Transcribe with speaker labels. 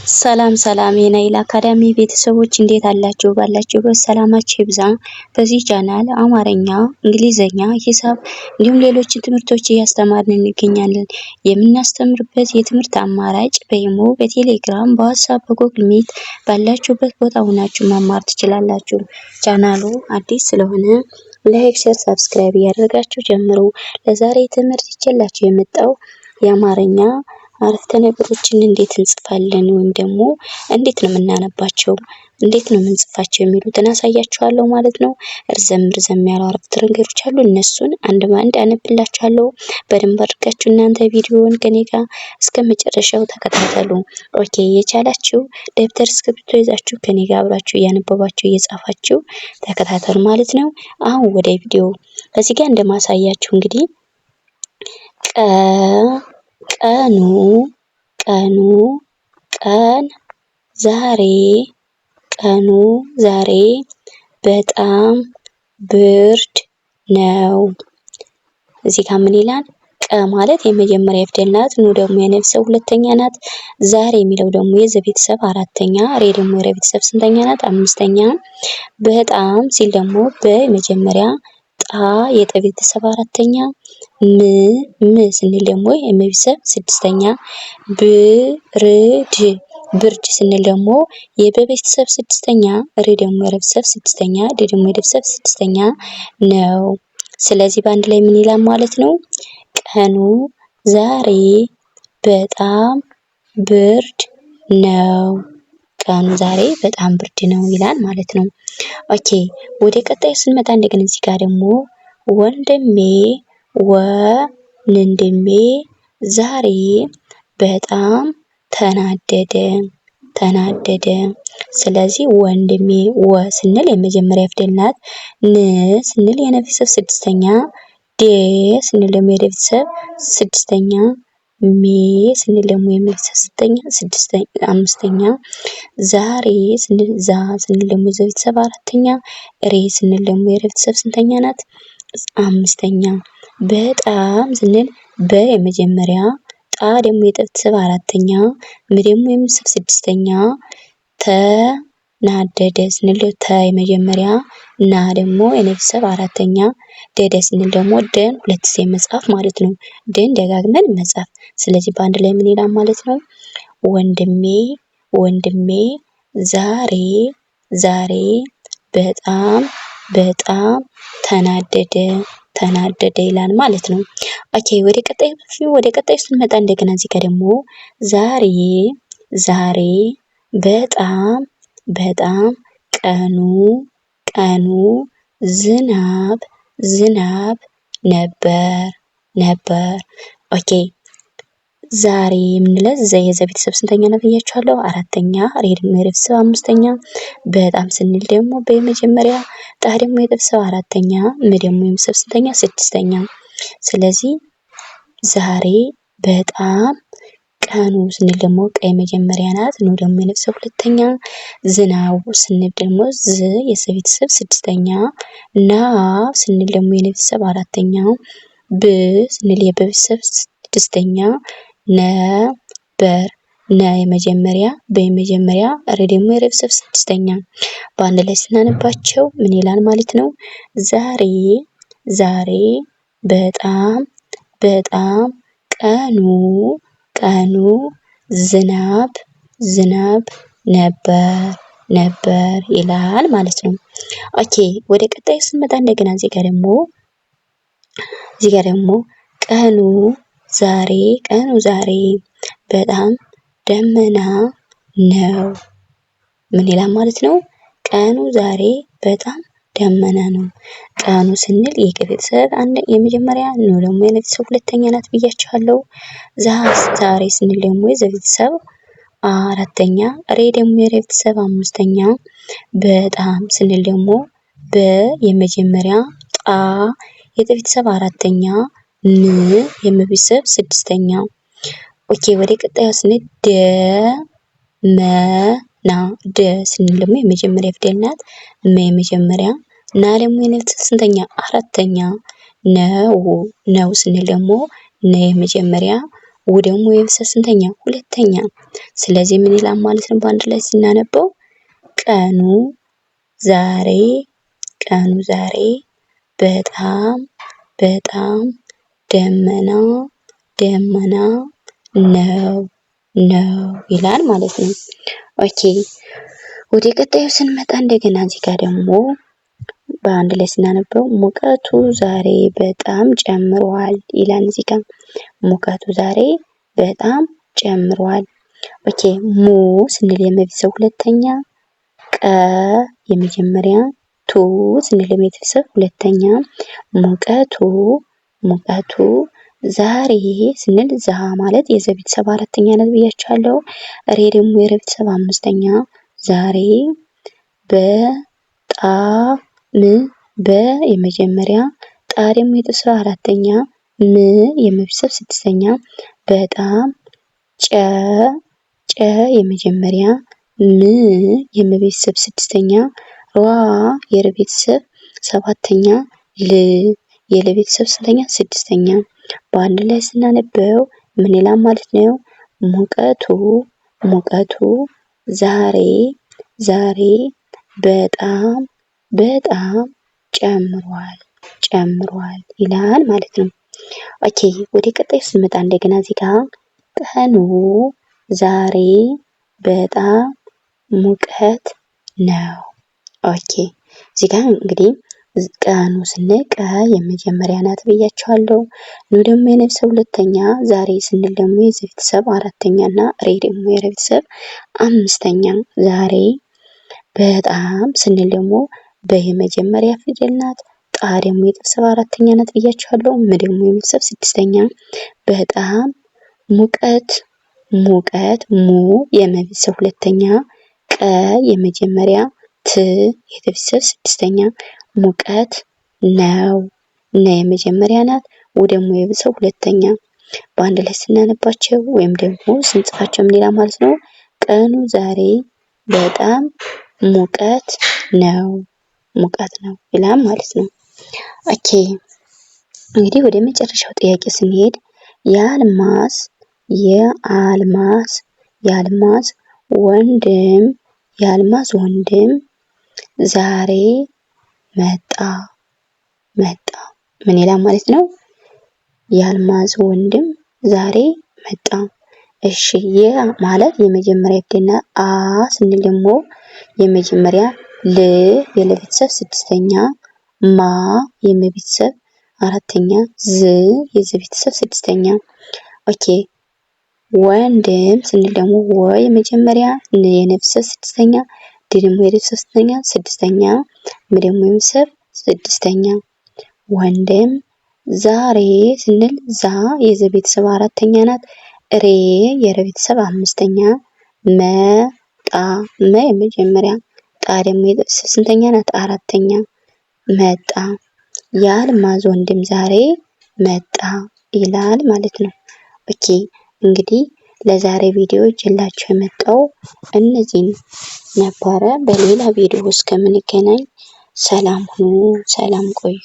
Speaker 1: ሰላም ሰላም የናይል አካዳሚ ቤተሰቦች እንዴት አላችሁ? ባላችሁበት ሰላማችሁ ይብዛ። በዚህ ቻናል አማርኛ፣ እንግሊዘኛ፣ ሂሳብ እንዲሁም ሌሎችን ትምህርቶች እያስተማርን እንገኛለን። የምናስተምርበት የትምህርት አማራጭ በኢሞ፣ በቴሌግራም፣ በዋትስአፕ፣ በጎግል ሚት ባላችሁበት ቦታ ሆናችሁ መማር ትችላላችሁ። ቻናሉ አዲስ ስለሆነ like፣ share፣ subscribe እያደረጋችሁ ጀምሩ። ለዛሬ ትምህርት ይዤላችሁ የመጣው የአማርኛ አረፍተ ነገሮችን እንዴት እንጽፋለን ወይም ደግሞ እንዴት ነው የምናነባቸው፣ እንዴት ነው የምንጽፋቸው የሚሉትን አሳያችኋለሁ ማለት ነው። እርዘም እርዘም ያሉ አረፍተ ነገሮች አሉ። እነሱን አንድ በአንድ አነብላችኋለሁ። በደንብ አድርጋችሁ እናንተ ቪዲዮውን ከኔ ጋር እስከ መጨረሻው ተከታተሉ። Okay፣ የቻላችሁ ደብተር እስክሪብቶ ይዛችሁ ከኔ ጋር አብራችሁ እያነበባችሁ እየጻፋችሁ ተከታተሉ ማለት ነው። አሁን ወደ ቪዲዮ። እዚህ ጋር እንደማሳያችሁ እንግዲህ ቀኑ ቀኑ ቀን ዛሬ ቀኑ ዛሬ በጣም ብርድ ነው። እዚህ ጋር ምን ይላል? ቀ ማለት የመጀመሪያ ፊደል ናት። ኑ ደግሞ የነፍሰ ሁለተኛ ናት። ዛሬ የሚለው ደግሞ የዘ ቤተሰብ አራተኛ፣ ሬ ደግሞ የረ ቤተሰብ ስንተኛ ናት? አምስተኛ። በጣም ሲል ደግሞ በመጀመሪያ፣ ጣ የጠ ቤተሰብ አራተኛ፣ ም ም ስንል ደግሞ የመ ቤተሰብ ስድስተኛ፣ ብርድ ብርድ ስንል ደግሞ የበ ቤተሰብ ስድስተኛ፣ ር ደግሞ የረ ቤተሰብ ስድስተኛ፣ ድ ደግሞ የደ ቤተሰብ ስድስተኛ ነው። ስለዚህ በአንድ ላይ ምን ይላል ማለት ነው? ቀኑ ዛሬ በጣም ብርድ ነው። ቀኑ ዛሬ በጣም ብርድ ነው ይላል ማለት ነው። Okay፣ ወደ ቀጣዩ ስንመጣ እንደገና እዚህ ጋር ደግሞ ወንድሜ ወንድሜ ዛሬ በጣም ተናደደ ተናደደ። ስለዚህ ወንድሜ ወ ስንል የመጀመሪያ ፊደል ናት። ን ስንል የነ ቤተሰብ ስድስተኛ፣ ዴ ስንል ደግሞ የደ ቤተሰብ ስድስተኛ፣ ሜ ስንል ደግሞ የመ ቤተሰብ አምስተኛ፣ ዛሬ ስንል ዛ ስንል ደግሞ የዘ ቤተሰብ አራተኛ፣ ሬ ስንል ደግሞ የረ ቤተሰብ ስንተኛ ናት? አምስተኛ። በጣም ስንል በ የመጀመሪያ፣ ጣ ደግሞ የጠ ቤተሰብ አራተኛ፣ ም ደግሞ የመ ቤተሰብ ስድስተኛ፣ ተናደደ ስንል ተ የመጀመሪያ፣ ና ደግሞ የነ ቤተሰብ አራተኛ፣ ደደ ስንል ደግሞ ደን ሁለት ጊዜ መጻፍ ማለት ነው። ደን ደጋግመን መጻፍ። ስለዚህ በአንድ ላይ ምን ይላል ማለት ነው? ወንድሜ ወንድሜ ዛሬ ዛሬ በጣም በጣም ተናደደ ተናደደ ይላል ማለት ነው። Okay፣ ወደ ቀጣዩ ስንመጣ እንደገና እዚህ ጋር ደግሞ ዛሬ ዛሬ በጣም በጣም ቀኑ ቀኑ ዝናብ ዝናብ ነበር ነበር። Okay፣ ዛሬ የምንለው ዘ የዘ ቤተሰብ ስንተኛ ነው ብያችኋለሁ? አራተኛ። ሬ ደግሞ የረ ቤተሰብ አምስተኛ። በጣም ስንል ደግሞ በመጀመሪያ፣ ጣ ደግሞ የጠ ቤተሰብ አራተኛ፣ ም ደግሞ የመ ቤተሰብ ስንተኛ? ስድስተኛ። ስለዚህ ዛሬ በጣም ቀኑ ስንል ደግሞ ቀ የመጀመሪያ ናት፣ ኑ ደግሞ የነ ቤተሰብ ሁለተኛ፣ ዝናቡ ስንል ደግሞ ዝ የዘ ቤተሰብ ስድስተኛ፣ ና ስንል ደግሞ የነ ቤተሰብ አራተኛ፣ ብ ስንል የበ ቤተሰብ ስድስተኛ፣ ነ በር ነ የመጀመሪያ፣ በ የመጀመሪያ፣ ር ደግሞ የረ ቤተሰብ ስድስተኛ። በአንድ ላይ ስናነባቸው ምን ይላል ማለት ነው? ዛሬ ዛሬ በጣም በጣም ቀኑ ቀኑ ዝናብ ዝናብ ነበር ነበር ይላል ማለት ነው። Okay፣ ወደ ቀጣዩ ስንመጣ እንደገና እዚህ ጋር ደግሞ ቀኑ ዛሬ ቀኑ ዛሬ በጣም ደመና ነው። ምን ይላል ማለት ነው? ቀኑ ዛሬ በጣም ደመና ነው። ቀኑ ስንል የቀ ቤተሰብ አንድ የመጀመሪያ፣ ኑ ደግሞ የነ ቤተሰብ ሁለተኛ ናት ብያችኋለሁ። ዛሬ ስንል ደግሞ የዘ ቤተሰብ አራተኛ፣ ሬ ደግሞ የረ ቤተሰብ አምስተኛ። በጣም ስንል ደግሞ በ የመጀመሪያ፣ ጣ የጠ ቤተሰብ አራተኛ፣ ም የመ ቤተሰብ ስድስተኛ። Okay፣ ወደ ቀጣዩ ስንል ደ መ ና ደ ስንል ደግሞ የመጀመሪያ ፊደል ናት። መ የመጀመሪያ፣ ና ደግሞ የነ ቤተሰብ ስንተኛ? አራተኛ። ነው ነው ስንል ደግሞ ነ የመጀመሪያ፣ ው ደግሞ የቤተሰብ ስንተኛ? ሁለተኛ። ስለዚህ ምን ይላል ማለት ነው በአንድ ላይ ስናነበው ቀኑ ዛሬ ቀኑ ዛሬ በጣም በጣም ደመና ደመና ነው ነው ይላል ማለት ነው። Okay ወደ ቀጣዩ ስንመጣ እንደገና እዚህ ጋር ደግሞ በአንድ ላይ ስናነበው ሙቀቱ ዛሬ በጣም ጨምሯል ይላል። እዚህ ጋር ሙቀቱ ዛሬ በጣም ጨምሯል። Okay ሙ ስንል የመቤተሰብ ሁለተኛ፣ ቀ የመጀመሪያ፣ ቱ ስንል የቤተሰብ ሁለተኛ፣ ሙቀቱ ሙቀቱ ዛሬ ስንል ዛ ማለት የዘ ቤተሰብ አራተኛ ናት ብያችኋለሁ። ሬ ደግሞ የረ ቤተሰብ አምስተኛ። ዛሬ በጣም በ የመጀመሪያ፣ ጣ ደግሞ የቤተሰብ አራተኛ፣ ም የመቤተሰብ ስድስተኛ፣ በጣም ጨ ጨ የመጀመሪያ፣ ም የመቤተሰብ ስድስተኛ፣ ሯ የረ ቤተሰብ ሰባተኛ፣ ል የለ ቤተሰብ ስንተኛ? ስድስተኛ። በአንድ ላይ ስናነበው ምን ይላል ማለት ነው? ሙቀቱ ሙቀቱ ዛሬ ዛሬ በጣም በጣም ጨምሯል ጨምሯል ይላል ማለት ነው። Okay ወደ ቀጣይ ስንመጣ እንደገና እዚህ ጋር ቀኑ ዛሬ በጣም ሙቀት ነው። Okay እዚህ ጋር እንግዲህ ቀኑ ስንል ቀ የመጀመሪያ ናት ብያችኋለሁ። ኑ ደግሞ የነፍሰ ሁለተኛ፣ ዛሬ ስንል ደግሞ የዘ ቤተሰብ አራተኛ እና ሬ ደግሞ የረ ቤተሰብ አምስተኛ። ዛሬ በጣም ስንል ደግሞ በየመጀመሪያ ፊደል ናት። ጣ ደግሞ የቤተሰብ አራተኛ ናት ብያችኋለሁ። ም ደግሞ የቤተሰብ ስድስተኛ። በጣም ሙቀት ሙቀት ሙ የመቤተሰብ ሁለተኛ፣ ቀ የመጀመሪያ፣ ት የቤተሰብ ስድስተኛ። ሙቀት ነው ነ የመጀመሪያ ናት። ው ደግሞ የቤተሰብ ሁለተኛ። በአንድ ላይ ስናነባቸው ወይም ደግሞ ስንጽፋቸው ምን ይላል ማለት ነው? ቀኑ ዛሬ በጣም ሙቀት ነው ሙቀት ነው ይላል ማለት ነው። Okay እንግዲህ ወደ መጨረሻው ጥያቄ ስንሄድ የአልማዝ የአልማዝ የአልማዝ ወንድም የአልማዝ ወንድም ዛሬ መጣ መጣ ምን ይላል ማለት ነው? የአልማዝ ወንድም ዛሬ መጣ። እሺ የ ማለት የመጀመሪያ ፊደል አ ስንል ደግሞ የመጀመሪያ፣ ል የለቤተሰብ ስድስተኛ፣ ማ የመቤተሰብ አራተኛ፣ ዝ የዘ ቤተሰብ ስድስተኛ። Okay ወንድም ስንል ደግሞ ወ የመጀመሪያ፣ ን የነቤተሰብ ስድስተኛ፣ ድ ደግሞ የቤተሰብ ስንተኛ? ስድስተኛ፣ ም ደግሞ የቤተሰብ ስድስተኛ። ወንድም ዛሬ ስንል ዛ የዘ ቤተሰብ አራተኛ ናት። ሬ የረ ቤተሰብ አምስተኛ፣ መ ጣ መ የመጀመሪያ፣ ጣ ደግሞ የቤተሰብ ስንተኛ ናት? አራተኛ። መጣ የአልማዝ ወንድም ዛሬ መጣ ይላል ማለት ነው። Okay እንግዲህ ለዛሬ ቪዲዮ ይዤላችሁ የመጣው እነዚህን ነበረ። በሌላ ቪዲዮ እስከምንገናኝ ሰላም ሁኑ፣ ሰላም ቆዩ።